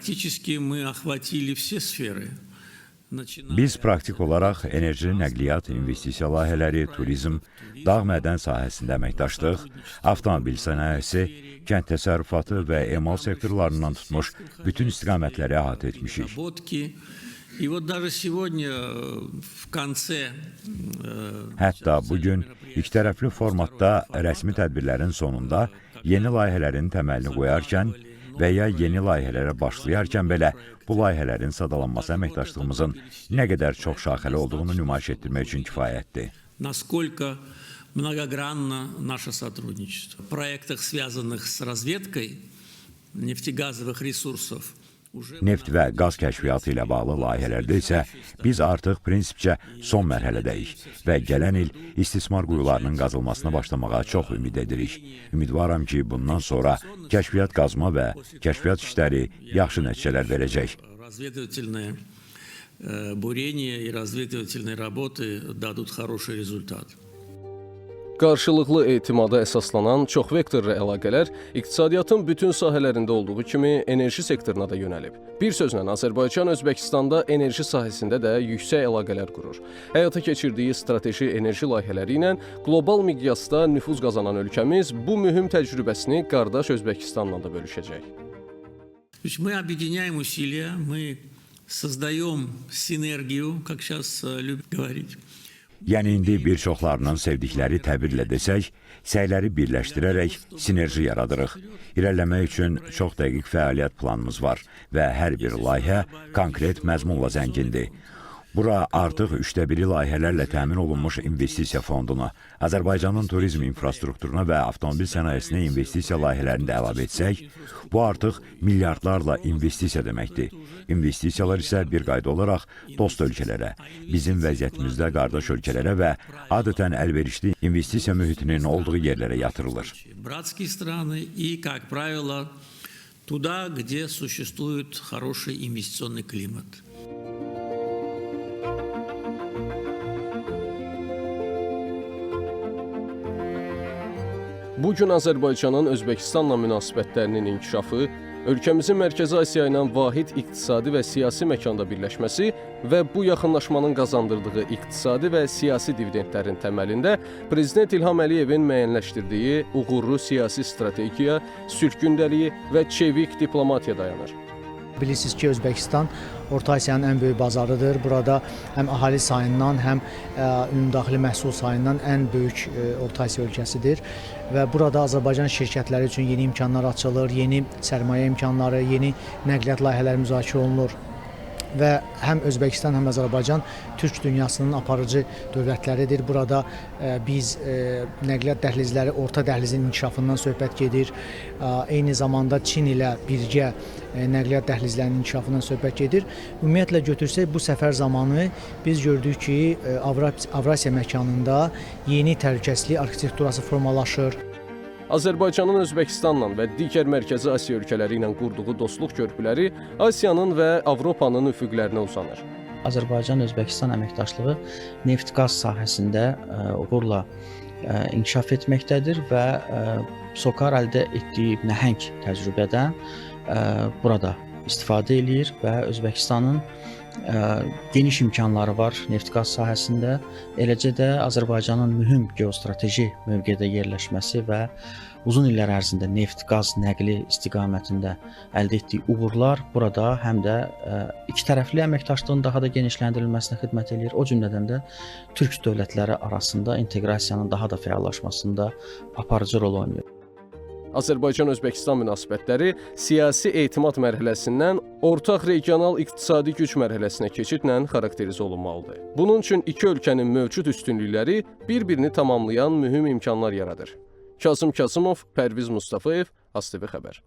Практически мы охватили все сферы. Начиная Biz praktik olaraq enerji, nəqliyyat, investisiya layihələri, turizm, dağ mədən sahəsində əməkdaşlıq, avtomobil sənayesi, kənd təsərrüfatı və emal sektorlarından tutmuş bütün istiqamətləri əhatə etmişik. разработки. И вот даже сегодня в конце Hətta bu gün ikitərəfli formatda rəsmi tədbirlərin sonunda yeni layihələrin təməlini qoyarkən və ya yeni layihələrə başlayarkən belə bu layihələrin sadalanması əməkdaşlığımızın nə qədər çoxşaxəli olduğunu nümayiş etdirmək üçün kifayətdir. Насколько многогранно наше сотрудничество. В проектах, связанных с разведкой нефтегазовых ресурсов, уже Neft və qaz kəşfiyyatı ilə bağlı layihələrdə isə biz artıq prinsipcə son mərhələdəyik və gələn il istismar quyularının qazılmasına başlamağa çox ümid edirik. Ümidvaram ki, bundan sonra kəşfiyyat qazma və kəşfiyyat işləri yaxşı nəticələr verəcək. Разведывательное бурение и разведывательные работы дадут хороший результат. Qarşılıqlı etimada əsaslanan çoxvektorlu əlaqələr iqtisadiyyatın bütün sahələrində olduğu kimi enerji sektoruna da yönəlib. Bir sözlə Azərbaycan Özbəkistanda enerji sahəsində də yüksək əlaqələr qurur. Həyata keçirdiyi strateji enerji layihələri ilə qlobal miqyasda nüfuz qazanan ölkəmiz bu mühüm təcrübəsini qardaş Özbəkistanla da bölüşəcək. То есть мы объединяем усилия, мы создаем синергию, как сейчас любят говорить. Yəni indi bir çoxlarının sevdikləri təbirlə desək, səyləri birləşdirərək sinerji yaradırıq. İrəliləmək üçün çox dəqiq fəaliyyət planımız var və hər bir layihə konkret məzmunla zəngindir. Bura artıq üçdə biri layihələrlə təmin olunmuş investisiya fondunu, Azərbaycanın turizm infrastrukturuna və avtomobil sənayesinə investisiya layihələrini də əlavə etsək, bu artıq milyardlarla investisiya deməkdir. İnvestisiyalar isə bir qayda olaraq dost ölkələrə, bizim vəziyyətimizdə qardaş ölkələrə və adətən əlverişli investisiya mühitinin olduğu yerlərə yatırılır. Братские страны и, как правило, туда, где существует хороший инвестиционный климат. Bu gün Azərbaycanın Özbəkistanla münasibətlərinin inkişafı, ölkəmizin Mərkəzi Asiya ilə vahid iqtisadi və siyasi məkanda birləşməsi və bu yaxınlaşmanın qazandırdığı iqtisadi və siyasi dividendlərin təməlində Prezident İlham Əliyevin müəyyənləşdirdiyi uğurlu siyasi strategiya, sülh gündəliyi və çevik diplomatiya dayanır. Bilirsiniz ki, Özbəkistan Orta Asiyanın ən böyük bazarıdır. Burada həm əhali sayından, həm ümumdaxili məhsul sayından ən böyük Orta Asiya ölkəsidir və burada Azərbaycan şirkətləri üçün yeni imkanlar açılır, yeni sərmayə imkanları, yeni nəqliyyat layihələri müzakirə olunur və həm Özbəkistan, həm Azərbaycan türk dünyasının aparıcı dövlətləridir. Burada biz nəqliyyat dəhlizləri, orta dəhlizin inkişafından söhbət gedir. Eyni zamanda Çin ilə birgə nəqliyyat dəhlizlərinin inkişafından söhbət gedir. Ümumiyyətlə götürsək, bu səfər zamanı biz gördük ki, Avrasiya məkanında yeni təhlükəsizlik arxitekturası formalaşır. Azərbaycanın Özbəkistanla və digər Mərkəzi Asiya ölkələri ilə qurduğu dostluq körpüləri Asiyanın və Avropanın üfüqlərinə uzanır. Azərbaycan-Özbəkistan əməkdaşlığı neft-qaz sahəsində uğurla inkişaf etməkdədir və SOCAR əldə etdiyi nəhəng təcrübədən burada istifadə eləyir və Özbəkistanın geniş imkanları var neft-qaz sahəsində, eləcə də Azərbaycanın mühüm geostrateji mövqedə yerləşməsi və uzun illər ərzində neft-qaz nəqli istiqamətində əldə etdiyi uğurlar burada həm də iki tərəfli əməkdaşlığın daha da genişləndirilməsinə xidmət eləyir. O cümlədən də türk dövlətləri arasında inteqrasiyanın daha da fəallaşmasında aparıcı rol oynayır. Azərbaycan-Özbəkistan münasibətləri siyasi etimad mərhələsindən ortaq regional iqtisadi güc mərhələsinə keçidlə xarakterizə olunmalıdır. Bunun üçün iki ölkənin mövcud üstünlükləri bir-birini tamamlayan mühüm imkanlar yaradır. Kazım Kazımov, Pərviz Mustafayev, ASTV xəbər.